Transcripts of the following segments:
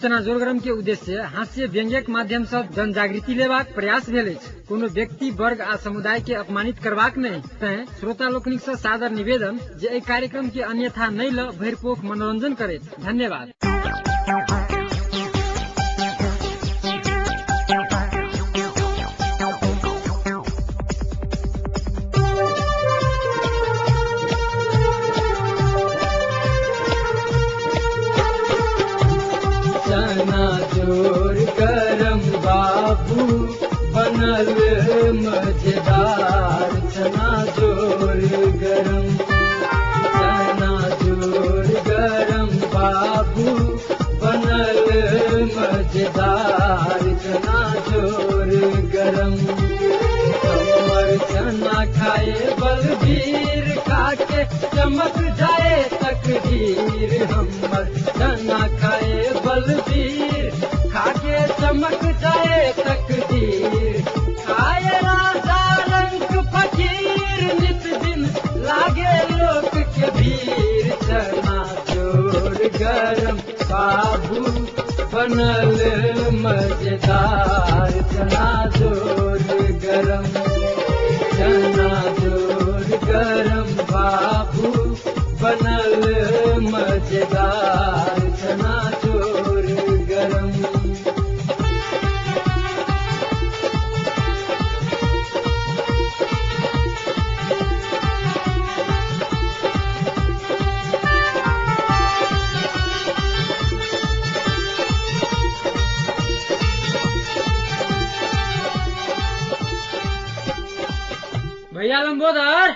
चना जोर गरम के उद्देश्य हास्य व्यंग्यक माध्यम से जन जागृति लेबाक प्रयास भेल अछि। कोनो व्यक्ति, वर्ग आ समुदाय के अपमानित करबाक नहि, तैं श्रोता लोकनिक से सादर निवेदन जे एहि कार्यक्रम के अन्यथा नहि ल भरिपोख मनोरंजन करैत। धन्यवाद। चना चोर गरम बाबू बनल मजेदार, चना चोर गरम, चना चोर गरम बाबू बनल मजेदार, चना चोर गरम। हमर चना खाए बलबीर, खाके चमक जाए तकदीर। हमर चना खाए बलबीर, खाके चमक जाए तकदीर। खाए राजा रंग फकीर, नित दिन लागे लोक के भीड़। चना चोर गरम बाबू बनल मजेदार, चना चोर गरम, चना चोर गरम बाबू बनल मजेदार, चना चोर गरम। भैया लंबोदर,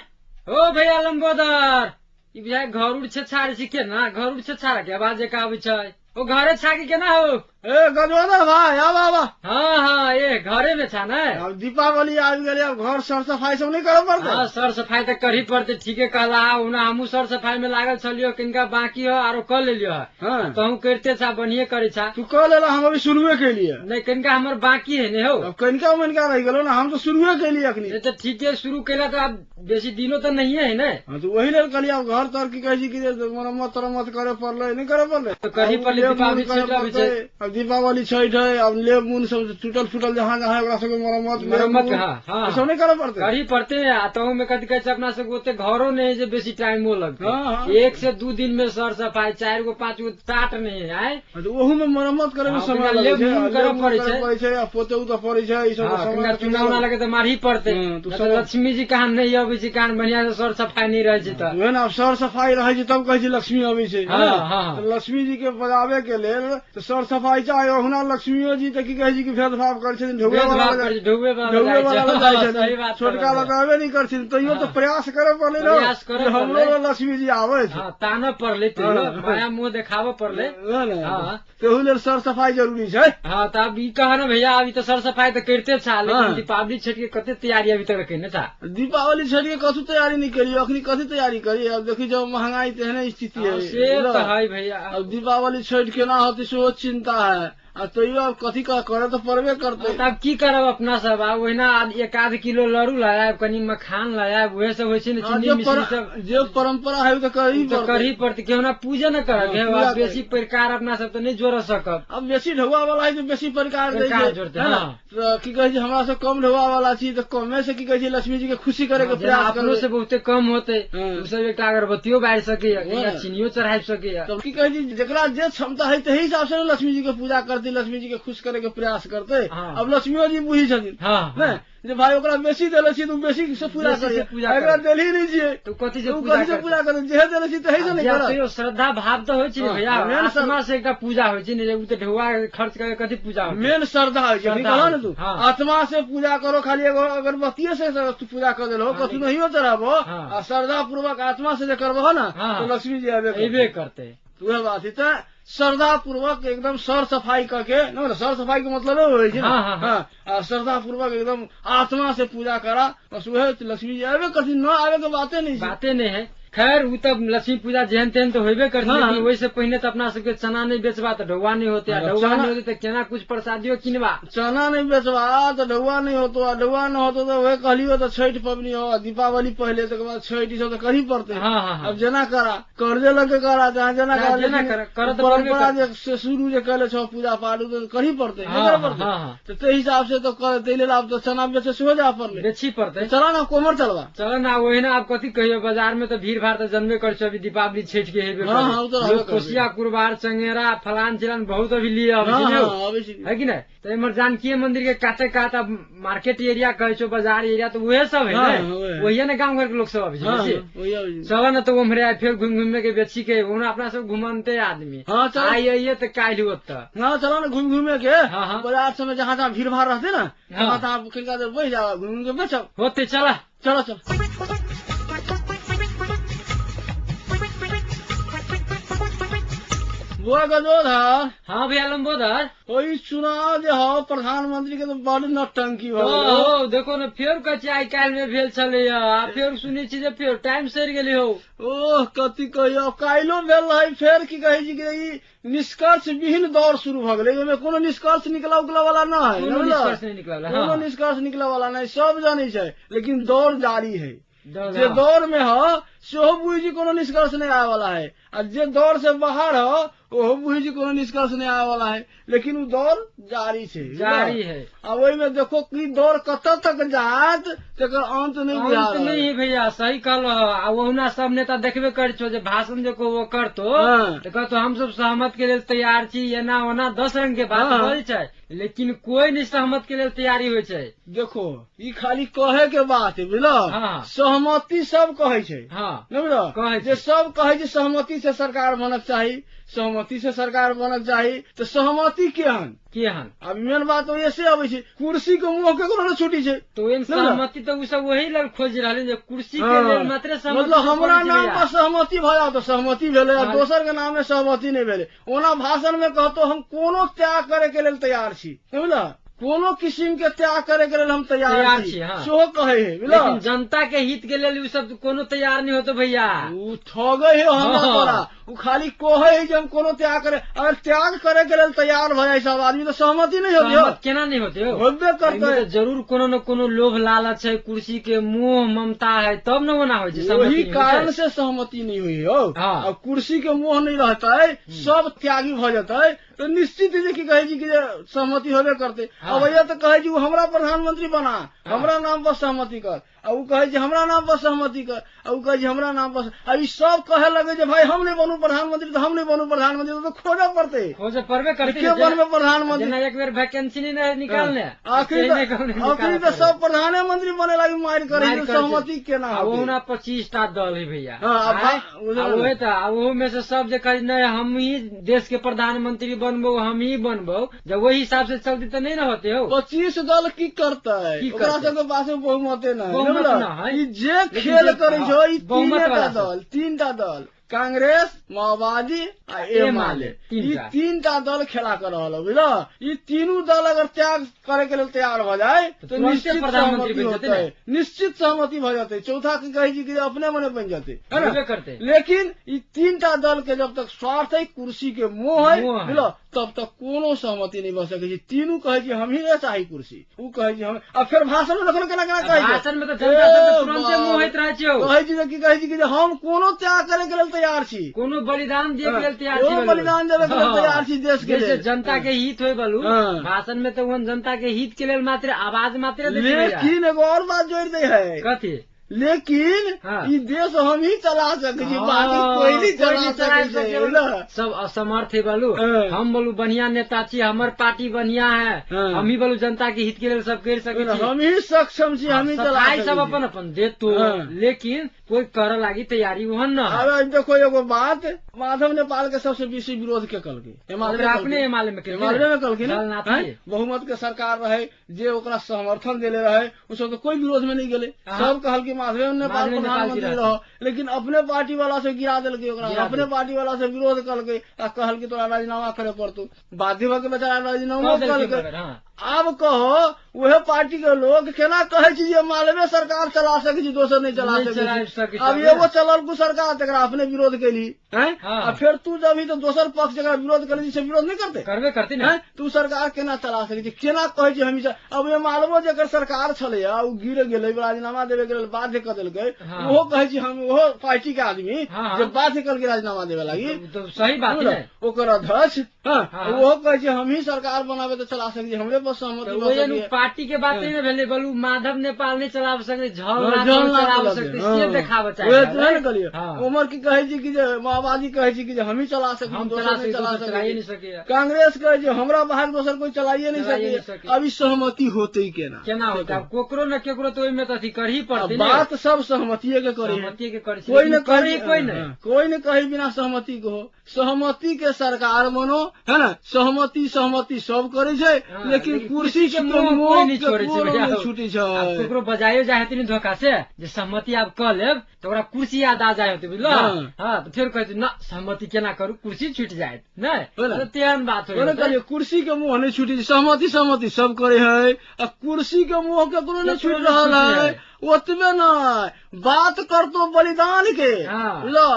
ओ भैया लंबोदर, ई बुझाय घर उड़ छै छाड़ै छी केना? घर उड़ छै छाड़े के आवाज एक आबै छै। ओ घरे छा के केना हो? ए गजोदर भाई, आब आब। हाँ हाँ, ए घरे में छा ने। अब दीपावली आबि गेलै, अब घर सर सफाई सब नहीं करे पड़तै? हाँ, सर सफाई तऽ करही पड़तै, ठीके कहला। ओना हमहूँ सर सफाई में लागल छलियो, किनका बाकी हो आरो कर लेलियो। हाँ, तहूँ करिते छा, बढ़िये करे छा। तू कह लेला, हम अभी शुरुए केलिए। नहीं, कनिका हमर बाकी है नहीं हो। अब कनिका मनिका रहि गेलो ना, हम तो शुरुए केलिए अखनी। नहीं तऽ ठीके शुरू केला तऽ आब बेसी दिनो तऽ नहिये है ने। हाँ, तो वही लेल कहलिए, अब घर तर की कहै छी कि मरम्मत तरम्मत करे पड़लै, नहीं करे पड़लै? तऽ करही पड़लै, दीपावली छठि अबै छै। अब दीपावली छठि है, अब लेब मुन सब टूटल फूटल जहाँ जहाँ ओकरा सबके मरम्मत मरम्मत, हाँ हाँ, सब नहीं करे पड़तै? करही पड़ते। आ तहु में कथी कहै छै, अपना सब ओते घरो नहीं है जे बेसी टाइमो लगतै। हाँ, हाँ। 1 से 2 दिन में सर सफाई, 4 गो 5 गो टाट नहीं है आय। हाँ, तो ओहू में मरम्मत करे में हाँ, समय बिना लगै लेब छै, मुन लेब करऽ मुन पड़ै करऽ छै। पड़ै छै, आ पोते उते पड़ै छै, ई सब हाँ, समय कनिका तऽ चुना उना लगे तऽ मारही पड़तै। हाँ, तो नहि तऽ सब लक्ष्मी जी कहाँ नहीं अबै छै, कहाँ बढ़िया से सर सफाई नहीं रहै छै तऽ। उहे ने, आब सर सफाई रहै छै तब कहै छै लक्ष्मी अबै छै। हाँ, हाँ। तऽ लक्ष्मी जी के बजावे के लेल तऽ सर सफाई चाहे। ओहुना लक्ष्मीओ जी तऽ की कहै छै कि भेदभाव करै छथिन, ढौआ वाला भेदभाव करै छै, ढौए वाला ढौए जाइ वाला छै। लग जाइ सही छथिन, बात छोटका कहलौं। लग अबे नहि करथिन, तैयो तऽ हाँ। प्रयास करे पड़लै ने प्रयास करऽ जे हमरो पड़लै। लग लक्ष्मी जी आबै छै। हाँ, तानऽ पड़लै तैयो, हाँ। माया मोह देखाबऽ पड़लै। ने हाँ। तेहू लेल सर सफाई जरूरी छै। हाँ, तऽ अब ई कह ने भैया, अभी तऽ सर सफाई तऽ करिते छा, लेकिन हाँ। दीपावली छठ के कते तैयारी अभी तक केने छा? दीपावली छठ के कथू तैयारी नहीं करियो, अखनी कथी तैयारी करी? अब देखी जब महंगाई तेहने स्थिति है। से तऽ है भैया। अब दीपावली छठ केना होती सेहो चिंता है, आ तैयो अब कथी करे तऽ पड़बे करतै। तऽ आब की करब अपना सब, आब ओहिना 1-आध किलो लड़ू लायब, कनि मखान लायब, उहे सब होइ छै ने, हाँ, चीनी जे मिश्री सब। जे परंपरा है ओ तऽ करही तऽ पड़तै। करही पड़तै, केहू ना पूजे न करब। हाँ, हे, पूजा आब बेसी प्रकार अपना सब तऽ नहि जोड़ सकब। अब बेसी ढौआ वाला है तऽ बेसी प्रकार दै प्रकार छै, जोड़तै, है ना? हाँ। तऽ की कहै छै, हमरा सब कम ढौआ वाला छी तऽ कमे से की कहै छै लक्ष्मी जी के खुशी करे के जेना प्रयास अपनो करबै। से बहुते कम होतै, हाँ। उ सब एकटा अगरबत्तियो बारि सकैया, हाँ। कनिका चीनियो चढ़ाबि सकैया। तब की कहै छै, जेकरा जे क्षमता है तही हिसाब से ने लक्ष्मी जी के पूजा करतै, लक्ष्मी जी के खुश करे के प्रयास करतै। हाँ। अब लक्ष्मियो जी बुझै छथिन हाँ, ने जे भाई ओकरा बेसी देले छी तऽ उ बेसी से पूजा बेसी से करियै, पूजा एकरा करतै। देलही नहि छियै तऽ कथी से तऽ उ पूजा कथी से करतै? पूजा करतै? जेहे देले छी तही से नहि आ करत। तैयो श्रद्धा भाव तऽ होइ छै हाँ, भैया, मेन आत्मा से एकटा पूजा होइ छै ने, जे उ तऽ ढौआ खर्च करके कथी पूजा होतै? मेन श्रद्धा होइ छै, श्रद्धा कहलौ ने तू, हाँ। आत्मा से पूजा करो, खाली एगो अगरबत्तिये से तू पूजा कर देलहो, हाँ, कथू नहियो चढ़ाबो, हाँ। आ श्रद्धा पूर्वक आत्मा से जे करबहो ने हाँ। तऽ लक्ष्मी जी अयबे करतै। अयबे करतै। उहे बात है, तऽ श्रद्धा पूर्वक एकदम सर सफाई करके, न सर सफाई के मतलब होइ छै ने। हाँ, हाँ, हाँ। हाँ, आ श्रद्धा पूर्वक एकदम आत्मा से पूजा करा, बस उहे लक्ष्मी जी अयबे करथिन, न आबे के बाते नहीं छै। बाते नहीं है। खैर उ तऽ लक्ष्मी पूजा जेहन तेहन तऽ होबे करतै, लेकिन ओहि से पहिने तऽ अपना सबके चना नहि बेचबा तऽ ढौआ नहि होते, ढौआ नहि होते तऽ केना कुछ प्रसादियो किनबा। चना नहीं बेचबा तऽ ढौआ नहीं होतो, आ ढौआ न होतो तऽ वह कहलियो तऽ छठि पबनी हो, दीपावली पहले, तकर बाद छठि ई सब तऽ करही पड़ते। अब जेना करा कर्जे लगे करा, जहाँ जेना करा परम्परा जे शुरू जे कले छौ पूजा पाठ तऽ करही पड़ते, नहि करे पड़ते। तऽ ताहि हिसाब से तऽ ताहि लेल आब तऽ चना बेचे सेहो जाय पड़ले, बेची पड़ते। चला ना कोमर चलबा, चल ना ओहिना। आब कथी कहियो, बाजार में तऽ भीड़ भाड़ तऽ जनबे कर छै, अभी दीपावली छठि के हेबे करे, कोसिया कुरबार चंगेरा फलान चिलान बहुत अभी लिए अबै छै, है कि नहि। तऽ इम्हर जानकी मंदिर के काते कात अब मार्केट एरिया कहै छौ, बाजार एरिया, तऽ उहे सब है ने, वही ने गाँव घर के लोग सब अबै छै। चल न तऽ उम्हरे आइ फेर घुमि घुमि के बेची के, ओना अपना सब घुमनते आदमी आइ अइये तऽ काल्हि ओतऽ। हाँ चल न घुमि घुमि के बाजार सब में जहाँ जहाँ भीड़ भाड़ रहते ना वहाँ तहाँ किनका बैठ जाओ, घुमि घुमि के बेचब होते। चला चलो चलो। बुआ गजोधर। हाँ भैया लंबोदर, वही चुनाव जे हो प्रधानमंत्री के तो बड़ नौटंकी हो। देखो न फेर कथी आइ काल्हि में भेल छलै, आ फेर सुनै छी जे फेर टाइम सरि गेलै हो। ओह कथी कहियो, काल्हिो भेल रहै फेर की कहै छी कि ई निष्कर्ष विहीन दौर शुरू भऽ गेलै, ओहिमे कोनो निष्कर्ष निकला उकला वाला न है, कोनो निष्कर्ष निकला वाला नहीं, सब जानै छै, लेकिन दौड़ जारी है। जे दौड़ में हो सेहो बुझी कोनो निष्कर्ष नहीं आवे वाला है, आ जे दौड़ से बाहर हो ओहो बुझी कोनो निष्कर्ष नहीं आवे वाला है, लेकिन उ दौड़ जारी छै, जारी है। आ ओहि में देखो कि दौड़ कतऽ तक जात तेकर अंत नहीं बुझा अंत नहीं है भैया, सही कहलो। आ ओहुना सब नेता देखबे करै छो जे भाषण जे को वो करतो तऽ कहतो हम सब सहमत के लेल तैयार छी, एना ओना 10 रंग के बात बोलै छै, लेकिन कोई नहीं सहमत के लेल तैयारी होइ छै। देखो ई खाली कहे के बात है बुझलो, सहमति सब कहै छै, नहीं बुझलो, जे सब कहै छै सहमति से सरकार बनक चाही, सहमति से सरकार बनक चाही, तऽ सहमति केहन केहन। अब मेन बात ओहि से अबै छै, कुर्सी के मोह केकरो न छुटी छै, तो एहन सहमति तऽ उ सब वही लेल खोज रहल जे कुर्सी के लेल मात्र सहमति, मतलब हमरा नाम पर सहमति भऽ जाओ तऽ सहमति भेलै, आ दोसर के नाम में सहमति नहि भेलै। ओना भाषण में कहतो हम कोनो त्याग करे के लेल तैयार छी, बुझल, कोनो किसिम के त्याग करे के लेल हम तैयार छी, सेहो कहै है, लेकिन जनता के हित के लेल उ सब कोनो तैयार नहीं होतो भैया। उ ठगै है हमरा तोरा, उ खाली कहै है जे हम कोनो त्याग करे, अगर त्याग करे के लेल तैयार भऽ जाइ सब आदमी तऽ सहमति नहीं होती, केना नहीं होते, होबे करते। जरूर कोनो न कोनो लोभ लालच है, कुर्सी के मोह ममता है, तब न ओना होइ छै, वही कारण से सहमति नहीं हुई हो। अब कुर्सी के मोह नहीं रहते, सब त्यागी भऽ जेतै तऽ निश्चित जे की कहै छी कि सहमति होबे करते। अब भैया तऽ कहै छी हमरा प्रधानमंत्री बना, हमरा नाम पर सहमति कर, आ उ कहै छै हमरा नाम पर सहमति कर, आ उ कहै छै हमरा नाम पर, आ ई सब कहे लगे जे भाई हम नहीं बनू प्रधानमंत्री तऽ हम नहीं बनू प्रधानमंत्री, तऽ खोजऽ पड़ते, खोजऽ पड़बे करते के बनबे प्रधानमंत्री। जेना एक बेर वैकेंसी नहीं निकालने, आखिर तऽ सब प्रधानमंत्री बने लागी मारि करै, सहमति केना होतै। ओहुना 25टा दल है भैया, ओहे तऽ ओहू में से सब जे कहै नहीं हम ही देश के प्रधानमंत्री बनबो, हम ही बनबो, जब वही हिसाब से चलती तऽ नहीं न होते हो। 25 दल की करतै, ओकरा सबके पास बहुमते नहीं, ई जे खेल करै छौ ई तीनटा दल, तीनटा दल कांग्रेस, माओवादी आ एमाले, ई तीनटा दल खेला कर रहल है, बुझल। ई तीनू दल अगर त्याग करे के लेल तैयार भऽ जाय तऽ निश्चित सहमति होतै, निश्चित सहमति भऽ जेतै। चौथा के कहै छी कि अपने मने बनि जेतै, है ना। लेकिन ई तीनटा दल के जब तक स्वार्थ है, कुर्सी के मोह है, बुझल, तब तक कोनो सहमति नहीं भऽ सकै छै। तीनू कहै छी हम ही ने चाही कुर्सी, उ कहै छी हम, आ फेर भाषण में देखो केना केना कहै छै, भाषण में तऽ जनता सब तुरंते मोहित रहै छै, कहै छी की कहै छी कि हम कोनो त्याग करे के लेल तैयार छी, कोनो बलिदान दिए के लेल तैयार छी, कोनो बलिदान देबे के लेल तैयार छी देश के लेल, जनता के हित होय बलू। भाषण में तऽ ओहन जनता के हित के लेल मात्र आवाज मात्र दै छै। लेकिन एगो और बात जोड़ि दै है, कथी? लेकिन ई देश हम ही चला सकै छी, बाकी कोई नहीं चला सकै छै, सब असमर्थ है बोलू। हम बोलू बढ़िया नेता छी, हमर पार्टी बढ़िया है, हम ही बोलू जनता के हित के लेल सब कर सकै छी, हम ही सक्षम छी, हम ही चला सकै सब अपन अपन देतो, लेकिन कोई करे लागी तैयारी ओहन न। अब देखो एगो बात, माधव नेपाल के सबसे बेसी विरोध के कलकै अपने एमाले में, एमाले में कलकै ने, बहुमत के सरकार रहे जे ओकरा समर्थन देले रहे, उ सब तो कोई विरोध में नहीं गेले, सब कहल कि माधव नेपाल प्रधानमंत्री रहो, लेकिन अपने पार्टी वाला से गिरा देलकै ओकरा, अपने पार्टी वाला से विरोध कलकै आ कहल कि तोरा राजीनामा करे पड़तौ, बाध्य भऽ के बेचारा राजीनामा कलकै। आब कहो उहे पार्टी के लोग केना कहै छै जे मालवे सरकार चला सकै छै, दोसर नहि चला सकै छै। आब एगो चलल कु सरकार तकरा अपने विरोध केली, आ फेर तू जब तऽ दोसर पक्ष जकरा विरोध करै से विरोध नहि करते, करबे करते ने। तू सरकार केना चला सकै छै, केना कहै छै हम? अब ये मालवो जकर सरकार छलैया ओ गिर गेलै, राजीनामा देवे के लेल बाध्य कऽ देलकै, ओहो कहै छै हम, ओहो पार्टी के आदमी जे बाध्य करके राजीनामा देवे लागी, सही बात है। ओकर अध्यक्ष ओहो कहै छै हमही सरकार बनाबे तऽ चला सकै छी, हमरे पर सहमति। पार्टी के बात नहीं भेलै, बलू माधव नेपाल नहीं चला सकै, झल चला सकै, से देखाबऽ चाही। उमर की कहै छै कि जे माओवादी कहै छै कि जे हमही चला सकै, दोसर नहीं चला सकै। कांग्रेस कहै छै हमरा बाहर दोसर कोई चलाइए नहीं सकै। अब ई सहमति होते केना केना होते? आब केकरो न केकरो तो ओहिमे तऽ अथी करही पड़तै। बात सब सहमतिये के करी, कोई न करी, कोई न कोई न कही बिना सहमति के हो। सहमति के सरकार बनो, है ना? सहमति सहमति सब करे छै, लेकिन कुर्सी के मोह नहीं छूटे छै। केकरो बजायो जाय हेतै धोखा से जे सहमति आब कऽ लेब तऽ ओकरा कुर्सी याद आ जाय होतै, बुझलो? हाँ, तऽ फेर कहै न सहमति केना करू, कुर्सी छूटि जायत नहि, तेहन बात हो। कुर्सी के मोह नहीं छूटे छै, सहमति सहमति सब करे है, आ कुर्सी के मोह केकरो नहीं छूट रहल है। ओतबे नहीं, बात करतो बलिदान के, बुझलो?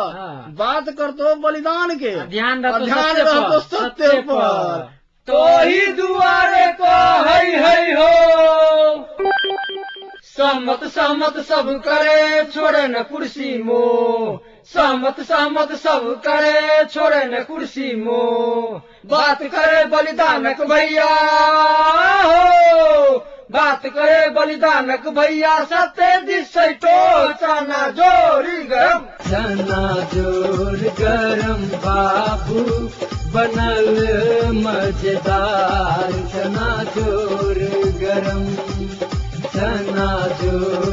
बात करतो बलिदान के, ध्यान रहतो सत्य पर, तोही दुआरे कहै है हो। सहमत सहमत सब करे छोड़े न कुर्सी मोह, सहमत सहमत सब करे छोड़े न कुर्सी मोह। बात करे बलिदानक भैया हो, बात करे बलिदानक भैया, सत्य दिस तो चना जोरी गरम, चना जोर गरम बाबू बनल मजेदार, चना जोर गरम, चना जोर